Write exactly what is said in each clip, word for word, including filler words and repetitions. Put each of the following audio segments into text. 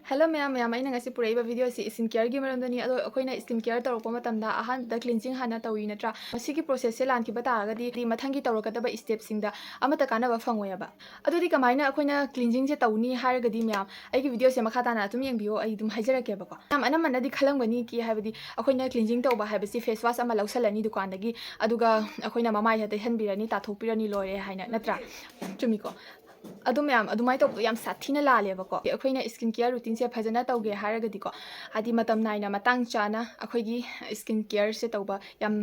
Hello ꯃꯌꯥꯝ, ꯃꯌꯥꯝ, ꯑꯩꯅ ꯉꯁꯤ ꯄꯨꯔꯛꯏꯕ video ꯑꯁꯤ skin careꯒꯤ ꯃꯔꯝꯗꯅꯤ꯫ ꯑꯗꯣ ꯑꯩꯈꯣꯏꯅ skin care ꯇꯧꯔꯛꯄ ꯃꯇꯝꯗ ꯑꯍꯥꯟꯕꯗ cleansing ꯍꯥꯟꯅ ꯇꯧꯏ ꯅꯠꯇ꯭ꯔꯥ? ꯃꯁꯤꯒꯤ processꯁꯦ ꯂꯥꯟꯈꯤꯕ ꯇꯥꯔꯒꯗꯤ ꯃꯊꯪꯒꯤ ꯇꯧꯔꯛꯀꯗꯕ stepꯁꯤꯡꯗ ꯑꯃꯠꯇ ꯀꯥꯟꯅꯕ ꯐꯪꯉꯣꯏꯕ꯫ ꯑꯗꯨꯗꯤ ꯀꯃꯥꯏꯅ ꯑꯩꯈꯣꯏꯅ cleansingꯁꯦ ꯇꯧꯅꯤ ꯍꯥꯏꯔꯒꯗꯤ ꯃꯌꯥꯝ, ꯑꯩꯒꯤ videoꯁꯦ ꯃꯈꯥ ꯇꯥꯅ ꯑꯗꯨꯝ ꯌꯦꯡꯕꯤꯌꯣ, ꯑꯩ ꯑꯗꯨꯝ ꯍꯥꯏꯖꯔꯛꯀꯦꯕꯀꯣ꯫ ꯃꯌꯥꯝ ꯑꯅꯝꯕꯅꯗꯤ ꯈꯜꯂꯝꯒꯅꯤ ꯀꯤ ꯍꯥꯏꯕꯗꯤ ꯑꯩꯈꯣꯏꯅ cleansing ꯇꯧꯕ ꯍꯥꯏꯕꯁꯤ face wash ꯑꯃ ꯂꯧꯁꯜꯂꯅꯤ ꯗꯨꯀꯥꯟꯗꯒꯤ, ꯑꯗꯨꯒ ꯑꯩꯈꯣꯏꯅ ꯃꯃꯥꯏꯗ ꯇꯩꯁꯟꯕꯤꯔꯅꯤ, ꯇꯥꯊꯣꯛꯄꯤꯔꯅꯤ, ꯂꯣꯏꯔꯦ ꯍꯥꯏꯅ, ꯅꯠꯇ꯭ꯔꯥ? ꯆꯨꯝꯃꯤꯀꯣ? ꯑꯗꯨ ꯃꯌꯥꯝ ꯑꯗꯨꯃꯥꯏꯅ ꯇꯧꯕꯗꯣ ꯌꯥꯝ ꯁꯥꯊꯤꯅ ꯂꯥꯜꯂꯦꯕꯀꯣ꯫ ꯑꯩꯈꯣꯏꯅ skin care routineꯁꯦ ꯐꯖꯅ ꯇꯧꯒꯦ ꯍꯥꯏꯔꯒꯗꯤꯀꯣ, ꯍꯥꯏꯗꯤ ꯃꯇꯝ ꯅꯥꯏꯅ ꯃꯇꯥꯡ ꯆꯥꯅ ꯑꯩꯈꯣꯏꯒꯤ skin careꯁꯦ ꯇꯧꯕ ꯌꯥꯝ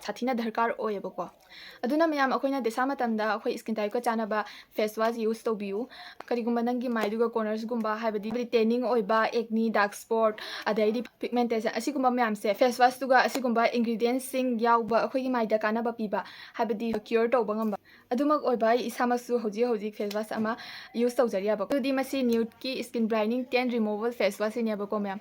ꯁꯥꯊꯤꯅ ꯗꯔꯀꯥꯔ ꯑꯣꯏꯌꯦꯕꯀꯣ꯫ ꯑꯗꯨꯅ ꯃꯌꯥꯝ, ꯑꯩꯈꯣꯏꯅ ꯗꯁꯥ ꯃꯇꯝꯗ ꯑꯩꯈꯣꯏ skin typeꯀ ꯆꯥꯟꯅꯕ face wash use ꯇꯧꯕꯤꯌꯨ꯫ ꯀꯔꯤꯒꯨꯝꯕ ꯅꯪꯒꯤ ꯃꯥꯏꯗꯨꯒ cornersꯒꯨꯝꯕ, ꯍꯥꯏꯕꯗꯤ tanning ꯑꯣꯏꯕ, acne, dark spot, ꯑꯗꯩꯗꯤ pigmentation, ꯑꯁꯤꯒꯨꯝꯕ ꯃꯌꯥꯝꯁꯦ face washꯇꯨꯒ ꯑꯁꯤꯒꯨꯝꯕ ingredientsꯁꯤꯡ ꯌꯥꯎꯕ ꯑꯩꯈꯣꯏꯒꯤ ꯃꯥꯏꯗ ꯀꯥꯟꯅꯕ ꯄꯤꯕ, ꯍꯥꯏꯕꯗꯤ cure ꯇꯧꯕ ꯉꯝꯕ꯫ ꯑꯗꯨꯃꯛ ꯑꯣꯏꯕ ꯑꯩ ꯏꯁꯥꯃꯛꯁꯨ ꯍꯧꯖꯤꯛ ꯍꯧꯖꯤꯛ face wash ꯑꯃ use ꯇꯧꯖꯔꯤꯑꯕ꯫ ꯑꯗꯨꯗꯤ ꯃꯁꯤ Nudeꯀꯤ skin brightening tan removal face washꯁꯤꯅꯦꯕꯀꯣ ꯃꯌꯥꯝ꯫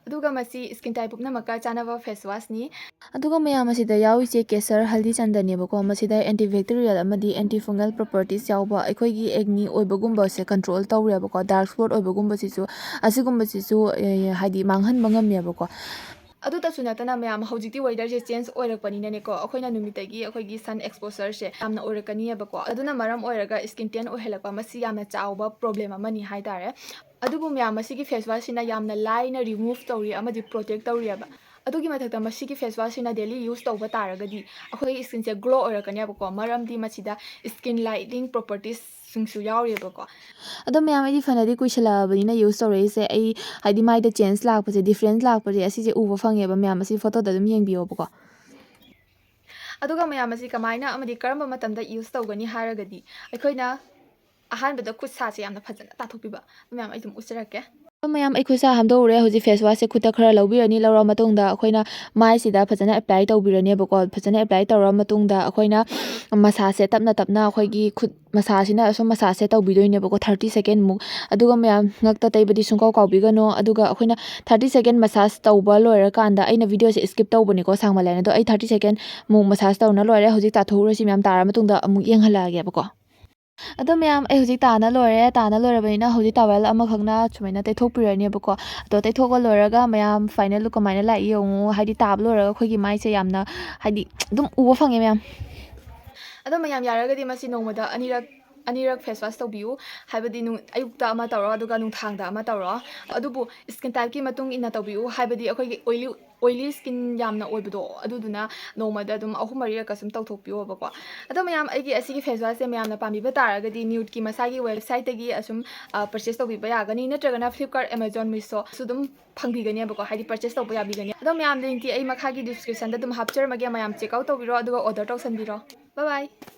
ꯑꯗꯨꯒ ꯃꯁꯤ skin type ꯄꯨꯝꯅꯃꯛꯀ ꯆꯥꯟꯅꯕ face washꯅꯤ꯫ ꯑꯗꯨꯒ ꯃꯌꯥꯝ, ꯑꯁꯤꯗ ꯌꯥꯎꯔꯤꯁꯦ ꯀꯦꯁꯔ ꯍꯜꯗꯤ ꯆꯟꯗꯟꯅꯦꯕꯀꯣ꯫ ꯃꯁꯤꯗ anti bacterial ꯑꯃꯗꯤ anti fungal properties ꯌꯥꯎꯕ ꯑꯩꯈꯣꯏꯒꯤ acne ꯑꯣꯏꯕꯒꯨꯝꯕꯁꯦ control ꯇꯧꯔꯦꯕꯀꯣ꯫ Dark spot ꯑꯣꯏꯕꯒꯨꯝꯕꯁꯤꯁꯨ, ꯑꯁꯤꯒꯨꯝꯕꯁꯤꯁꯨ, ꯑꯦ, ꯍꯥꯏꯗꯤ ꯃꯥꯡꯍꯟꯕ ꯉꯝꯃꯦꯕꯀꯣ꯫ ꯑꯗꯨꯇꯁꯨ ꯅꯠꯇꯅ ꯃꯌꯥꯝ, ꯍꯧꯖꯤꯛꯇꯤ weatherꯁꯦ change ꯑꯣꯏꯔꯛꯄꯅꯤꯅꯅꯦꯀꯣ, ꯑꯩꯈꯣꯏꯅ ꯅꯨꯃꯤꯠꯇꯒꯤ ꯑꯩꯈꯣꯏꯒꯤ sun exposureꯁꯦ ꯌꯥꯝꯅ ꯑꯣꯏꯔꯛꯀꯅꯤꯕꯀꯣ꯫ ꯑꯗꯨꯅ ꯃꯔꯝ ꯑꯣꯏꯔꯒ skin tan ꯑꯣꯏꯍꯜꯂꯛꯄ, ꯃꯁꯤ ꯌꯥꯝꯅ ꯆꯥꯎꯕ problem ꯑꯃꯅꯤ ꯍꯥꯏꯇꯥꯔꯦ꯫ ꯑꯗꯨꯕꯨ ꯃꯌꯥꯝ, ꯃꯁꯤꯒꯤ face washꯁꯤꯅ ꯌꯥꯝꯅ ꯂꯥꯏꯅ remove ꯇꯧꯔꯤ ꯑꯃꯗꯤ protect ꯇꯧꯔꯤꯑꯕ꯫ ꯑꯗꯨꯒꯤ ꯃꯊꯛꯇ ꯃꯁꯤꯒꯤ face washꯁꯤꯅ daily use ꯇꯧꯕ ꯇꯥꯔꯒꯗꯤ ꯑꯩꯈꯣꯏꯒꯤ skinꯁꯦ glow ꯑꯣꯏꯔꯛꯀꯅꯦꯕꯀꯣ, ꯃꯔꯝꯗꯤ ꯃꯁꯤꯗ skin lightening propertiesꯁꯤꯡꯁꯨ ꯌꯥꯎꯔꯤꯑꯕꯀꯣ꯫ ꯑꯗꯣ ꯃꯌꯥꯝ, ꯑꯩꯗꯤ ꯐꯅꯗꯤ ꯀꯨꯏꯁꯜꯂꯛꯑꯕꯅꯤꯅ use ꯇꯧꯔꯛꯏꯁꯦ꯫ ꯑꯩ ꯍꯥꯏꯗꯤ ꯃꯥꯏꯗ change ꯂꯥꯛꯄꯁꯦ, difference ꯂꯥꯛꯄꯁꯦ, ꯑꯁꯤꯁꯦ ꯎꯕ ꯐꯪꯉꯦꯕ ꯃꯌꯥꯝ꯫ ꯑꯁꯤ photoꯗ ꯑꯗꯨꯝ ꯌꯦꯡꯕꯤꯌꯣꯕꯀꯣ꯫ ꯑꯗꯨꯒ ꯃꯌꯥꯝ, ꯑꯁꯤ ꯀꯃꯥꯏꯅ ꯑꯃꯗꯤ ꯀꯔꯝꯕ ꯃꯇꯝꯗ use ꯇꯧꯒꯅꯤ ꯍꯥꯏꯔꯒꯗꯤ, ꯑꯩꯈꯣꯏꯅ ꯑꯍꯥꯟꯕꯗ ꯈꯨꯠ ꯁꯥꯁꯦ ꯌꯥꯝꯅ ꯐꯖꯅ ꯇꯥꯊꯣꯛꯄꯤꯕ꯫ ꯑꯗꯨ ꯃꯌꯥꯝ, ꯑꯩ ꯑꯗꯨꯝ ꯎꯠꯆꯔꯛꯀꯦ꯫ ꯑꯗꯣ ꯃꯌꯥꯝ, ꯑꯩ ꯈꯨꯠ ꯁꯥ ꯍꯥꯝꯗꯣꯛꯎꯔꯦ꯫ ꯍꯧꯖꯤꯛ face washꯁꯦ ꯈꯨꯠꯇ ꯈꯔ ꯂꯧꯕꯤꯔꯅꯤ꯫ ꯂꯧꯔ ꯃꯇꯨꯡꯗ ꯑꯩꯈꯣꯏꯅ ꯃꯥꯏꯁꯤꯗ ꯐꯖꯅ apply ꯇꯧꯕꯤꯔꯅꯦꯕꯀꯣ꯫ ꯐꯖꯅ apply ꯇꯧꯔ ꯃꯇꯨꯡꯗ ꯑꯩꯈꯣꯏꯅ massageꯁꯦ ꯇꯞꯅ ꯇꯞꯅ ꯑꯩꯈꯣꯏꯒꯤ ꯈꯨꯠ massageꯁꯤꯅ ꯑꯁꯨꯝ massageꯁꯦ ꯇꯧꯕꯤꯗꯣꯏꯅꯦꯕꯀꯣ, thirty second ꯃꯨꯛ꯫ ꯑꯗꯨꯒ ꯃꯌꯥꯝ, ꯉꯛꯇ ꯇꯩꯕꯗꯤ ꯁꯨꯡꯀꯥꯎ ꯀꯥꯎꯕꯤꯒꯅꯣ꯫ ꯑꯗꯨꯒ ꯑꯩꯈꯣꯏꯅ thirty second massage ꯇꯧꯕ ꯂꯣꯏꯔꯀꯥꯟꯗ, ꯑꯩꯅ videoꯁꯦ skip ꯇꯧꯕꯅꯤꯀꯣ, ꯁꯥꯡꯃꯜꯂꯦꯅ꯫ ꯑꯗꯣ ꯑꯩ thirty second ꯃꯨꯛ massage ꯇꯧꯅ ꯂꯣꯏꯔꯦ꯫ ꯍꯧꯖꯤꯛ ꯇꯥꯊꯣꯛꯎꯔꯁꯤ ꯃꯌꯥꯝ, ꯇꯥꯔ ꯃꯇꯨꯡꯗ ꯑꯃꯨꯛ ꯌꯦꯡꯍꯜꯂꯛꯑꯒꯦꯕꯀꯣ꯫ ꯑꯗꯣ ꯃꯌꯥꯝ, ꯑꯩ ꯍꯧꯖꯤꯛ ꯇꯥꯅ ꯂꯣꯏꯔꯦ꯫ ꯇꯥꯅ ꯂꯣꯏꯔꯕꯅꯤꯅ ꯍꯧꯖꯤꯛ towel ꯑꯃꯈꯛꯅ ꯁꯨꯃꯥꯏꯅ ꯇꯩꯊꯣꯛꯄꯤꯔꯅꯦꯕꯀꯣ꯫ ꯑꯗꯣ ꯇꯩꯊꯣꯛꯄ ꯂꯣꯏꯔꯒ ꯃꯌꯥꯝ, final look ꯀꯃꯥꯏꯅ ꯂꯥꯛꯏ ꯌꯦꯡꯉꯨ꯫ ꯍꯥꯏꯗꯤ ꯇꯥꯕ ꯂꯣꯏꯔꯒ ꯑꯩꯈꯣꯏꯒꯤ ꯃꯥꯏꯁꯦ ꯌꯥꯝꯅ, ꯍꯥꯏꯗꯤ, ꯑꯗꯨꯝ ꯎꯕ ꯐꯪꯉꯦ ꯃꯌꯥꯝ꯫ ꯑꯗꯣ ꯃꯌꯥꯝ, ꯌꯥꯔꯒꯗꯤ ꯃꯁꯤ ꯅꯣꯡꯃꯗ ꯑꯅꯤꯔꯛ, ꯑꯅꯤꯔꯛ face wash ꯇꯧꯕꯤꯌꯨ꯫ ꯍꯥꯏꯕꯗꯤ ꯅꯨꯡ-, ꯑꯌꯨꯛꯇ ꯑꯃ ꯇꯧꯔꯣ, ꯑꯗꯨꯒ ꯅꯨꯡꯗꯥꯡꯗ ꯑꯃ ꯇꯧꯔꯣ꯫ ꯑꯗꯨꯕꯨ skin type ꯀꯤ ꯃꯇꯨꯡ ꯏꯟꯅ ꯇꯧꯕꯤꯌꯨ꯫ ꯍꯥꯏꯕꯗꯤ ꯑꯩꯈꯣꯏꯒꯤ oily, oily skin ꯌꯥꯝꯅ ꯑꯣꯏꯕꯗꯣ, ꯑꯗꯨꯗꯨꯅ ꯅꯣꯡꯃꯗ ꯑꯗꯨꯝ ꯑꯍꯨꯝ ꯃꯔꯤꯔꯛꯀ ꯁꯨꯝ ꯇꯧꯊꯣꯛꯄꯤꯌꯣꯕꯀꯣ꯫ ꯑꯗꯣ ꯃꯌꯥꯝ, ꯑꯩꯒꯤ ꯑꯁꯤꯒꯤ face wash ꯁꯦ ꯃꯌꯥꯝꯅ ꯄꯥꯝꯕꯤꯕ ꯇꯥꯔꯒꯗꯤ nude ꯀꯤ ꯃꯁꯥꯒꯤ website ꯇꯒꯤ ꯑꯁꯨꯝ, ꯑ, purchase ꯇꯧꯕꯤꯕ ꯌꯥꯒꯅꯤ, ꯅꯠꯇ꯭ꯔꯒꯅ Flipkart, Amazon, Meesho ꯁꯨ ꯑꯗꯨꯝ ꯐꯪꯕꯤꯒꯅꯦꯕꯀꯣ, ꯍꯥꯏꯗꯤ purchase ꯇꯧꯕ ꯌꯥꯕꯤꯒꯅꯤ꯫ ꯑꯗꯣ ꯃꯌꯥꯝ, link ꯇꯤ ꯑꯩ ꯃꯈꯥꯒꯤ description ꯗ ꯑꯗꯨꯝ ꯍꯥꯞꯆꯔꯝꯃꯒꯦ, ꯃꯌꯥꯝ check out ꯇꯧꯕꯤꯔꯣ, ꯑꯗꯨꯒ order ꯇꯧꯁꯟꯕꯤꯔꯣ꯫ Bye bye꯫